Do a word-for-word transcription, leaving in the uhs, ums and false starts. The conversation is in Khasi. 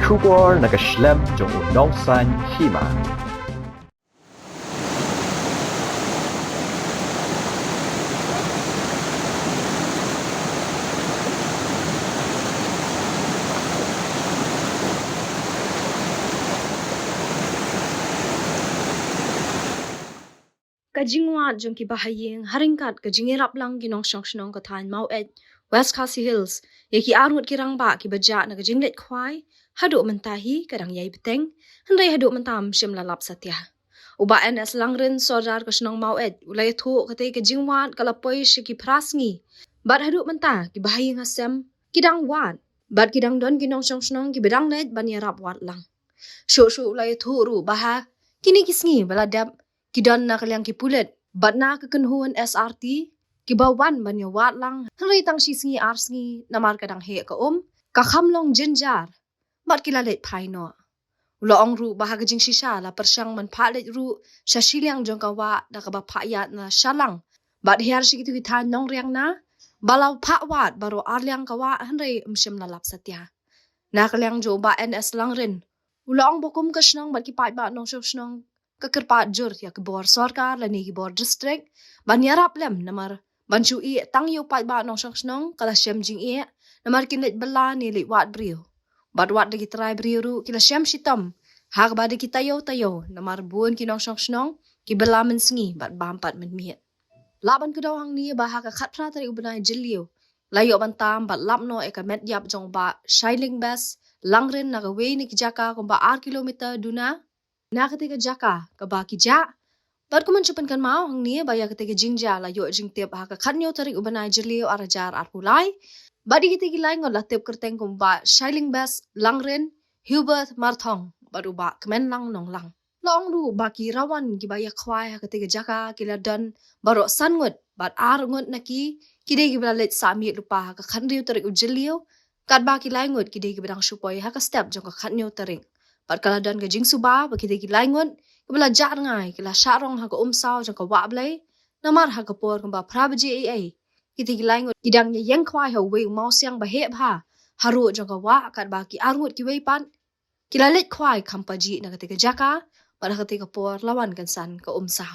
Khubor na ka shlem jong u nongsan hima. Ka jingwad jong ki bahaïing ha ryngkat ka jingïarap lang ki nongshong shnong ka thaiñ Maweit, West Khasi Hills, ïa ki arngut ki rangbah kiba jah na ka jingleit khwai haduh mynta hi ka dang ïai bteng, hynrei haduh mynta ym shym la lap satia. U Bah N S Langrin, Sordar ka shnong Maweit, u la ïathuh kata ka jingwad ka la poi sha ki phra sngi, bad haduh mynta ki bahaïing hasem ki dang wad, bad ki dang don ki nongshong shnong kiba dang leit ban ïarap wad lang. Shuh shuh u la ïathuh ruh ba ha kine ki sngi ba la dep ki don na ka liang ki pulit bad na ka kynhun S R T kiba wan ban ïawad lang, hynrei tang shi sngi ar sngi namar ka dang heh ka um, ka kham long jynjar bad ki la leit phai noh. U la ong ruh ba ha ka jingshisha la pyrshang ban phah leit ruh sha shiliang jong ka wah da kaba phah ïaid na shalang bad hiar sha kito ki thaiñ nongriang na ba la phah wad baroh arliang ka wah, hynrei ym shym la lap satia. Na ka liang jong u Bah N S Langrin, u la ong ba kum ka shnong bad ki paidbah nongshong shnong ka kyrpad jur ïa ki bor sorkar lane ki bor district ban ïarap lem, namar ban shu ïeh tang ïa u paidbah nongshong shnong ka la shem jingeh, namar kin leit bylla ne leit wad briew. Bad wat da ki trai briew ruh ki la shem shitom ha kaba da ki taïew taïew, namar bun ki nongshong shnong ki bylla mynsngi bad bam pat mynmiet. Lah ban kdew hangne ba ha ka khatphra tarik u bnai Jylliew la ïoh ban tam bad lap noh ïa ka met ïap jong u Bah Shailing Best Langrin na kawei na ki jaka kumba ar kilometer duna na kata ka jaka kaba ki jah. Bad kumno shu pynkynmaw hangne ba ïa kata ka jingjia la ïoh jingtip ha ka khathynñiew tarik u bnai Jylliew ar hajar arphew lai. Bad ïa kita ki lai ngut la tip kyrteng kum u Bah Shailing Best Langrin, Hubert Marthong bad u Bah Kmenlang Nonglang. La ong ruh ba ki rawan kiba ïa khwai ha kata ka jaka ki la don baroh san ngut bad ar ngut na ki, ki dei kiba la leit sah miet lypa ha ka khathynriew tarik u Jylliew, katba ki lai ngut ki dei kiba dang shu poi ha ka step jong ka khathynñiew tarik. Bad ka la don ka jingsuba ba kita ki lai ngut kiba la jah rngai ki la shah rong ha ka umsaw jong ka wah Blei, namar ha ka por kumba phra baje eiei kita ki lai ngut ki dang ïa ïeng khwai ha uwei u mawsiang ba heh bha harud jong ka wah, katba ki ar ngut kiwei pat ki la leit khwai kham pajih na kata ka jaka bad ha kata ka por la wan kynsan ka umsaw.